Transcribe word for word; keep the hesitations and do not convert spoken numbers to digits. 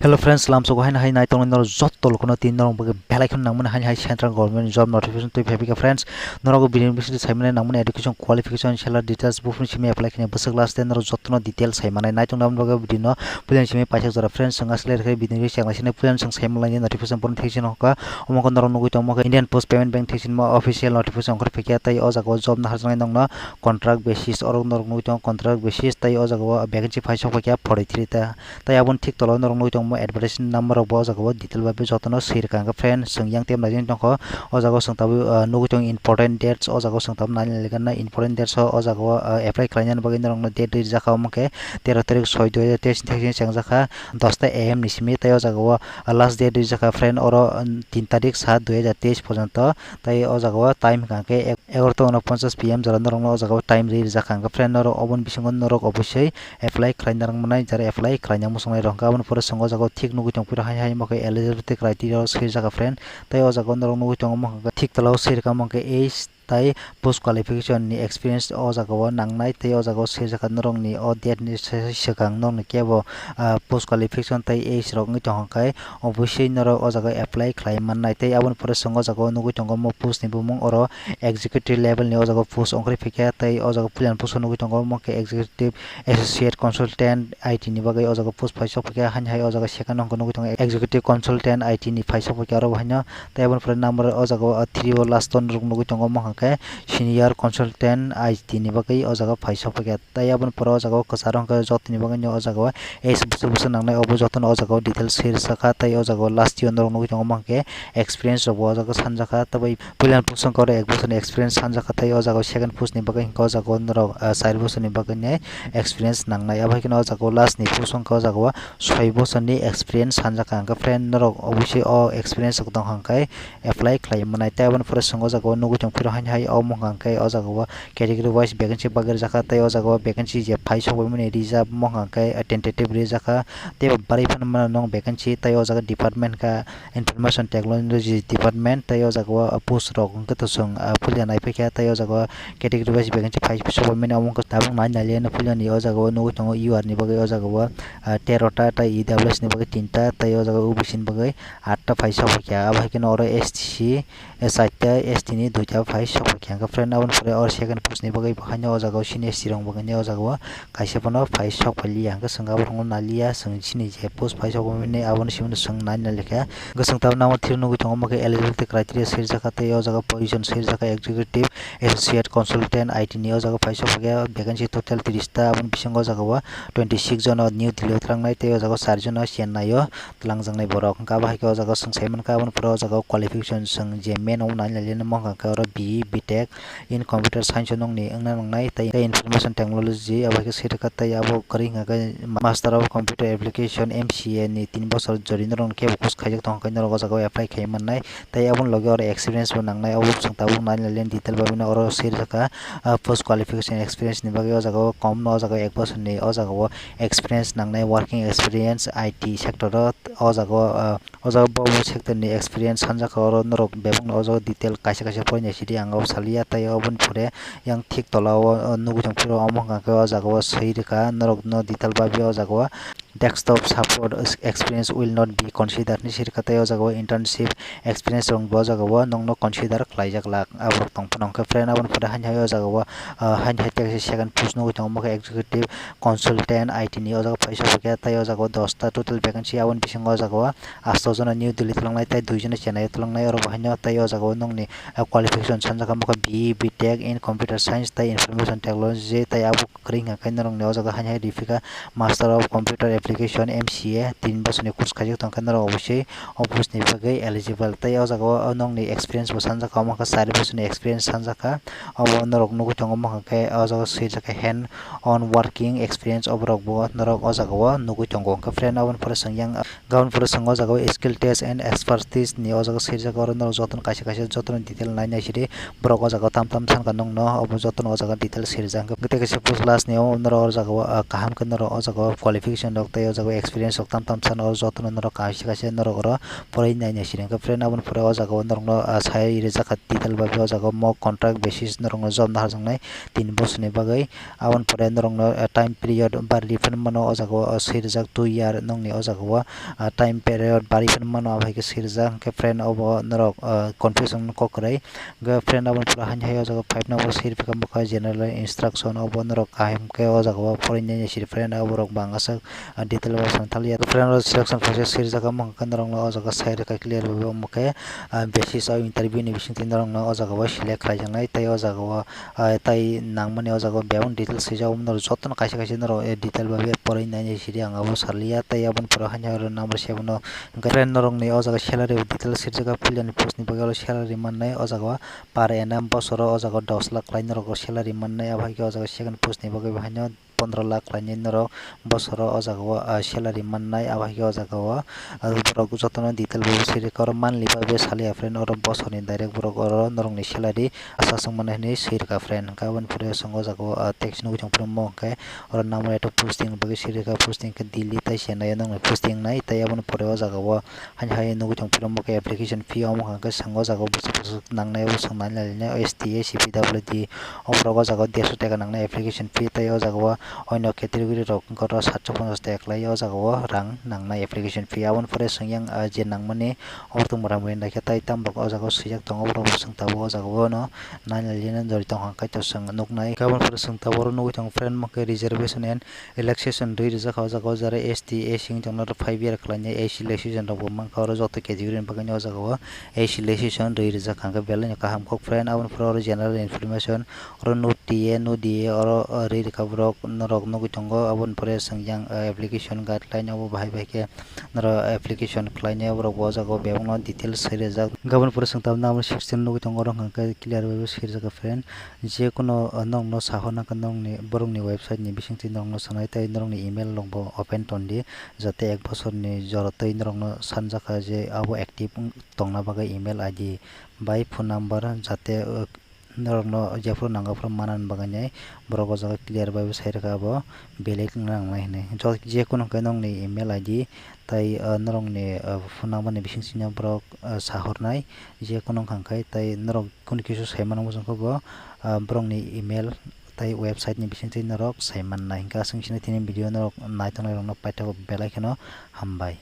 Hello friends, lamsogo haino hai nai tongwi norok jotto lukuno tin norok bagwi belai kheno nangmani haino hai central government job notification twi phaipikha friends. Norok video ni bisingtwi saimani nangmani education qualification, salary details, buphuru simi apply khainai bwswk last day norok jottono details saimani nai tongna bagwi video no puilani simi paisa jora friends. Chwng aswk lai rwkhe video ni chengla sini puilani chwng saimanlaini notification borokni thaichino hokha. Omo khe norok nugwi tongma khe Indian Post Payment Bank thaichino official notification ongkhor phikya tei o jaga o job naharjaknai nokno contract basis, oro norok nugwi tongo contract basis tei o jaga o vacancy phai sok phikya forty three ta. Tai aboni thik tola o norok nugwi tongo advertisement number rok bo o jaga o detail bai jotono swi rwkha hwnkhe friend. Chwng yang tei naising tongkho o jaga o chwng tabuk, ah, nugwi tongo important dates, o jaga o chwng tabuk nai nai lekha na important dates o, o jaga o, ah, apply khlaina bagwi norokno date rijak kha omo khe tero tarik soi dui hajar teis ni thaichino chengjakha dosta A M ni simi. Tai o jaga o, ah, last date rijak kha friend oro, ah, tin tarik sat dui hajar teis porjonto. Tai o jaga o time hwnkha khe ek-, egarota unoponchas P M jora norokno o jaga o time ri rijak kha hwnkhe friend norok oboni bisingo norok obosoi apply khlai narwkmanai, jara apply khlaina muchungnai rok hwnkhe aboni pore chwng o jaga o thik nugwi tongphuru hai hai omo khe eligibility criteria o swijak kha friend. Tai o jaga o norok nugwi tongo omo hwnkhe thik tola o swi rwkha omo hwnkhe age tai post qualification ni experience o jaga o nangnai, tei o jaga o swijak kha norokni o date ni se-, swkang norokni kebo, ah, post qualification tei age rok wngwi tong kha khe obosoi norok o jaga o apply khlai mannai. Tei aboni pore chwng o jaga o nugwi tongo omo post ni bumung oro executive level ni o jaga o post ongkhorwi phikha, tei o jaga o puilani post o nugwi tongo omo khe executive associate consultant I T ni bagwi o jaga o post phai sok phikha, haini hai o jaga second o hwnkhe nugwi tongo executive consultant I T ni phai sok phikha oro bo haino. Tei aboni pore number o jaga o three o last o norok nugwi tongo omo hwnkha khe senior consultant I T ni bagwi o jaga o phai sok phikha. Tai aboni pore o jaga o kwcharo hwnkhe jotoni bagwi no o jaga o age bwswk bwswk nangnai obo jotono o jaga o details swi rwchapkha. Tai o jaga o last o norok nugwi tongo omo hwnkhe experience rok bo o jaga o sanjakha. Tabuk puilani post hwnkhe oro ek bosorni experience sanjakha, tai o jaga o second post ni bagwi hwnkhe o jaga o norok, ah, char bosorni bagwi ni experience nangnai. Abo hai kheno o jaga o last ni post hwnkhe o jaga o soi bosorni experience sanjakha. Hwnkhe friend norok obviously o experience rok tong kha hwnkhe apply khlai mannai. Tei aboni pore chwng o jaga o nugwi tong phiro haino hai omo hwnkha hwnkhe o jaga o category wise vacancy bagwi rijak kha, tei o jaga o vacancy je phai sok bai mani reserve omo hwnkha hwnkhe tentative rijak kha. Tei bo barwi phano mano nw vacancy, tei o jaga department kha information technology department, tei o jaga o post rok hwnkhe to chwng, ah, puila naiphai kha, tei o jaga o category wise vacancy phai sok bai mani omo hwnkhe tabuk nai nai le nw puilani o jaga o nugwi tongo U R ni bagwi o jaga o, ah, tero ta, tei E W S ni bagwi tinta, tei o jaga O B C ni bagwi atta phai sok bai kha. Abo hai kheno oro S T C, eh, chaita, S T ni duita phai sok bai kha. Hwnkhe friend, aboni pore oro second post ni bagwi bo haino o jaga o senior S T rok bagwi ni o jaga o kaisa phano phai sok bai liya. Hwnkhe chwng aborokno nai liya, chwng chini je post phai sok bai mani abono simi chwng nai nai lekha. Hwnkhe chwng tabuk namo thik nugwi tongo, omo khe eligibility criteria swijak kha tei o jaga position swijak kha executive associate consultant I T ni o jaga phai sok bai kha, vacancy total tris ta, aboni bisingo o jaga o twenty six jono New Delhi o twlangnai tei o jaga o char jono Chennai o twlangjaknai borok. Hwnkhe abo hai khe o jaga o chwng sai mankha, aboni pore o jaga o qualification chwng je main omo nai nai le nw mankha khe oro B E, B Tech in Computer Science o nokni wngna nangnai, tei, tei Information Technology abo hai khe swi rwkha, tei abo kwrwi hwnkha khe Master of Computer Application, M C A ni tin bosor jori norokno kebo course khaijak tong khe norok o jaga o apply khai mannai, tei aboni loge oro experience bo nangnai, obo chwng tabuk nai nai le detail bai mano oro swi rwkha, ah, post qualification experience ni bagwi o jaga o kom no o jaga o ek bosor ni o jaga o experience nangnai, working experience I T sector o, o jaga o, ah, o jaga o bo sector ni experience sanjakha, oro norok bebak no o jaga o detail kaisa kaisa porinai sidi ang o saliya, tei oboni pore yang thik tola o, o nugwi tong phiro omo hwnkha khe o jaga o swi rwkha norok no detail babwi o jaga o desktop support experience will not be considered ni sirkha, tei o jaga o internship experience rok bo o jaga o nokno consider khlaijak lak aborok tong phano. Hwnkhe friend, aboni pore haino hai o jaga o, ah, haino hai tei second post nugwi tongo omo khe executive consultant I T ni o jaga phai sok khe, tei o jaga o dosta total vacancy, aboni bisingo o jaga o asto jona New Delhi twlangnai tei dui jona Chennai o twlangnai, oro bo haino tei o jaga o nokni, ah, qualification sanjakha omo khe B E, B Tech in Computer Science tei Information Technology, tei abo kwrwi hwnkha khe norokni o jaga haino hai rifika Master of Computer Application, M C A, tin bosorni course khaijak tong khe norok obviously o post ni bagwi eligible. Tei o jaga o nokni experience bo sanjakha, omo khe char bosorni experience sanjakha. Obo norok nugwi tongo, omo hwnkha khe o jaga swijak khe hand on working experience, oborok bo norok o jaga o nugwi tongo. Hwnkhe friend, aboni pore chwng yang, aboni pore chwng o jaga o skill test and expertise ni o jaga swijak, oro norok jotono kaisa kaisa jotono detail nai nai sidi. Borok o jaga o tam tam sankha nokno, obo jotono o jaga detail swijak. Hwnkhe tei kaisa post last ni o norok o jaga o, ah, kaham khe norok o jaga o qualification rok tei o jaga o experience rok tam tam sano, o jotono norok kaisa kaisa norok oro poroi nai nai siri. Hwnkhe friend, aboni pore o jaga o norokno, ah, sai rijak kha detail bai, o jaga o mock contract basis norokno job naharjaknai tin bosorni bagwi. Aboni pore norokno, ah, time period barwi phano mano, o jaga o, ah, swi rijak two year nokni o jaga o, ah, time period barwi phano mano, abo hai khe swi rijak. Hwnkhe friend, obo norok, ah, confusion kok kwrwi. Hwnkhe friend, aboni pore haino hai o jaga five number siri phikha bwkha general instruction, obo norok kaham khe o jaga o poroi nai nai siri friend, abo rok bang aswk, ah, detail bai swng thaliya. Friend, o selection process siri jaga mung khe norokno o jaga sai rwkha clear bai, omo khe, ah, basis o interview ni bisingtwi norokno o jaga o select khlai jaknai tei o jaga o, ah, tai nangmani o jaga o bebak detail swijak, omo norok jotono kaisa kaisa norok, eh, detail bai poroi nai nai siri ang abo saliya. Tei aboni pore haino oro number seven o hwnkhe friend, norokni o jaga salary detail swijak kha, puilani post ni bagwi oro salary mannai o jaga o per annum bosoro o jaga o dos lakh khlai norok salary mannai, abo hai khe o jaga second post ni bagwi bo haino pondro lakh khlainai norok bosoro o jaga o, ah, salary mannai, abo hai khe o jaga o, ah, borok jotono detail bai swi rwkha. Oro monthly bai saliya friend, oro bosorni direct borok oro norokni salary aswk aswk mannai hinwi swi rwkha friend. Hwnkhe aboni pore chwng o jaga o, ah, text nugwi tong phuru mo hwnkhe oro number eto posting bagwi swi rwkha, posting khe Delhi tei Chennai o nokni posting nai, tei aboni pore o jaga o haino hai nugwi tong phuru mo khe application fee omo hwnkhe chwng o jaga o bwswk bwswk nangnai, obo chwng nai nai S T A, C P W D, oborok o jaga o dersho taka nangnai application fee, tei o jaga o oino category rok wngkha oro satso ponchas taka khlai o jaga o rang nangnai application fee. Aboni pore chwng yang, ah, je nangmani oborok tongma rang bai naikhe, tai tamrok o jaga o swijak tongo, oborok bo chwng tabuk o jaga o no nai nai jori tong kha, kaitor chwng nuknai. Aboni pore chwng tabuk oro nugwi tongo friend, mo khe reservation and relaxation rwi rijak kha o jaga o, jara S T, A C wng tongno five year khlainai, A C relaxation rok bo mankha oro joto category ni bagwi o jaga o A C relaxation rwi rijak kha, hwnkhe belai no kaham kok friend. Aboni pore oro general information, oro no T A, no D A, oro, uh, rwi rikha borok norok nugwi tongo. Aboni pore chwng yang, uh, application guideline obo bahai bai khe norok application khlainai, borok bo o jaga o bebakno details swi rijak. Aboni pore chwng tabuk nugwi tongo, oro hwnkhe clear bai bo swi rijak kha friend. Je kono, uh, norokno sahorna khe norokni borokni website ni bisingtwi norokno sanai tei norokni email rok bo open ton di, jate ek bosorni jora twi norokno sanjak kha je abo active wng tongna bagwi email I D bai phone number, jate, uh, norokno jephuru nango phuru manani bagwi borok o jaga clear bai bo sai rwkha abo valid wngna nangnai hinwi. Jo-, je kono hwnkhe norokni email I D tei, uh, norokni, uh, phone number ni bisingtwi no borok, uh, sahornai, je kono wngkha hwnkhe tei norok kunu kisu sai mano muchung khe bo, ah, borokni email tei website ni bisingtwi norok sai mannai. Hwnkhe aswk sini tini video norok naitongnai rokno paithak belai kheno hambai.